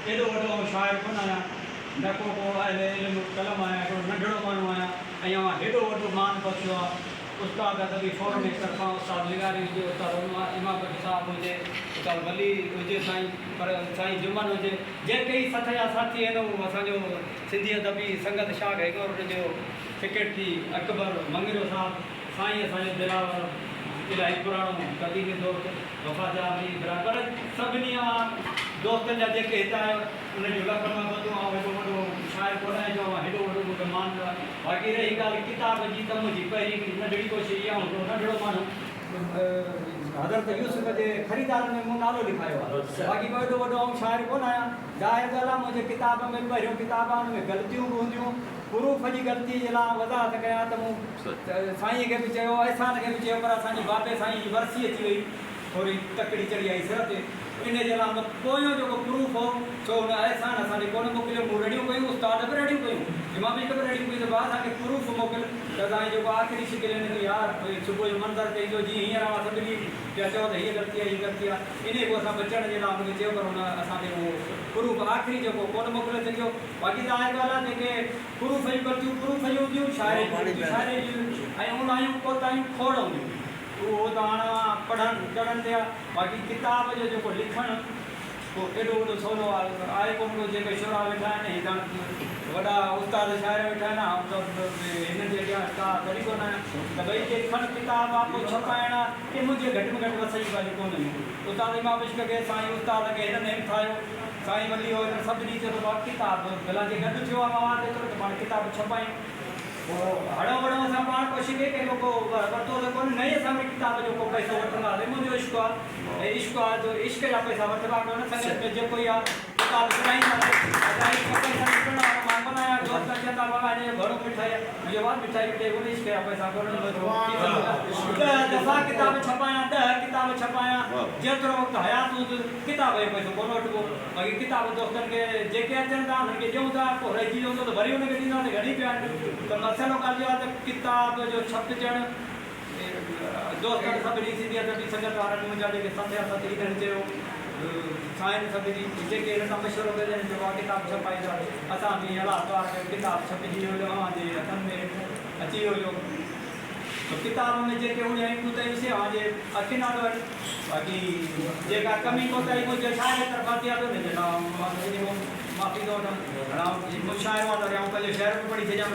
ايڏو وڏو آئون شاعر ڪونه آهيان، نه ڪو ڪو اهل علم قلم آهيان، هڪڙو ننڍڙو ماڻهو آهيان ۽ اوهان هيڏو وڏو مان بخشيو آهي. استاد ادبي فورم جي طرفان استاد لغاري هجي، استاد امام بخش صاحب هجي، استاد ولي هجي، سائين پر سائين جمن هجي، جيڪي ئي سٿ جا ساٿي آهن اهو اسان جو سنڌي ادبي سنگت شاخ هيگور جو سيڪريٽري اڪبر مڱريو صاحب، سائين اسان جو دلاور الاهي پراڻو قديمي دوست وفا جعفري برابر سڀني اوهان دوستن جا جيڪي هت آيو انهن جون لک محبتون آئون هيڏو وڏو شاعر ڪونه آهيان جو اوهان هيڏو وڏو مون کي مان ڏنو آهي باقي رهي ڳالهه ڪتاب جي ته منهنجي پهرين هڪڙي ننڍڙي ڪوشش اها آئون هڪڙو ننڍڙو ماڻهو حضرت يوسف جي خريدارن ۾ مون نالو لکايو آهي باقي ڪو ايڏو وڏو آئون شاعر ڪونه آهيان ظاهر ڳالهه آهي منهنجي ڪتاب ۾ پهريون ڪتاب آهي ان ۾ غلطيون به هونديون پروف جي غلطي جي لاء وضاحت ڪيان ته مون سائينء کي به چيو، احسان کي به چيو پر اسان جي بابي سائينء جي ورسي اچي وئي، ٿوري تڪڙي چڙهي آئي سر تي، انهيء جي لاء پويون جيڪو پروف هو سو هن احسان اسان ڏي ڪونه موڪليو، مون رڙيون ڪيون، استاد به رڙيون ڪيون، امام عشق به رڙيون ڪيون ته ڀاء اسان کي پروف موڪل ته سائين جيڪو آخري شڪل هن جي يار صبح جو منظر تي ايندو جيئن هينئر اوهان سڀني پيا چئو ته هيء غلطي آهي هيء غلطي آهي، انهيء کان اسان بچڻ جي لاء هن کي چيو پر هن اسان کي اهو پروف آخري جيڪو ڪونه موڪلي سگهيو. باقي ظاهر ڳالهه آهي جيڪي پروف جون غلطيون پروف جون هونديون، شاعري جون غلطيون شاعري جون ۽ اونداهيون ڪوتاهيون کوڙ هونديون. اهو ته هاڻ پڙهڻ چڙهڻ تي آهي. باقي ڪتاب جو جيڪو لکڻ ڪو ايڏو وڏو سولو آهي ڪونه ڪو جيڪي شعراء ويٺا آهن هي ته وڏا استاد شاعر ويٺا آهن آئون ته هنن جي اڳيان ڪا ڪري ڪونه آهيان ته ڀئي لکڻ ڪتاب آهي پوء ڇپائڻ آهي اهي منهنجي گهٽ ۾ گهٽ وس جون ڳالهيون ڪونه آهن. استاد امام عشق کي سائين استاد کي هنن همٿايو. سائين ولي هو هنن سڀني چيو ته بابا ڪتاب ڀلا جي گڏ ٿيو آهي مواد ايترو ته پاڻ ڪتاب ڇپايون. پوء هڙئون وڙئون اسان پاڻ ڪوشش ڪئي ڪنهن کان ڪو ورتو ته ڪونه نه ئي اسان وري ڪتاب جو ڪو پئسو وٺنداسين منهنجو عشق آهي ۽ عشق آهي جو عشق جا پئسا وٺبا ڪونه سنگت ۾ جيڪو ئي آهي ڪتاب ورهائينداسين اسان عشق پئسا وڪڻڻ وارو مان ڪونه آهيان دوست اچن ٿا بابا هن جو گهڻو مٺائي آهي منهنجو ڀاء مٺائي وٺائي ڪونه عشق جا پئسا ڪونه ڏهه دفعا ڪتاب ڇپايان ڏهه ڪتاب ڇپايان جيترو وقت حيات هوندس ڪتاب جو پئسو ڪونه وٺبو، باقي ڪتاب دوستن کي جيڪي اچن ٿا انهن کي ڏيون ٿا، پوء رهجي ويندو ته وري انهن کي ڏينداسين، گهڻي پيا آهن ته مسئلو ڳالهه اهو آهي ته ڪتاب جو ڇپجڻ دوستن سڀني سنڌي ادبي سنگت وارن منهنجا جيڪي ساٿيا ساٿي انهن چيو سائين سڀني جيڪي هن سان مشورو ڪيو انهن چيو ڀاء ڪتاب ڇپائينداسين اسان به الله توهار ڪيو ڪتاب ڇپجي ويو جو اوهان جي هٿن ۾ اچي ويو جو ڪتاب ۾ جيڪي اڻيائيون ڪوتاهيون سي اوهان جي اکين آڏو آهن. باقي جيڪا ڪمي ڪوتاهي منهنجي شاعري طرفان ٿي آهي ته ان جي لاء آئون معافي ٿو وٺان. هاڻ آئون مشاعرو آهي ته وري آئون پنهنجو شعر به پڙهي ڇڏيان.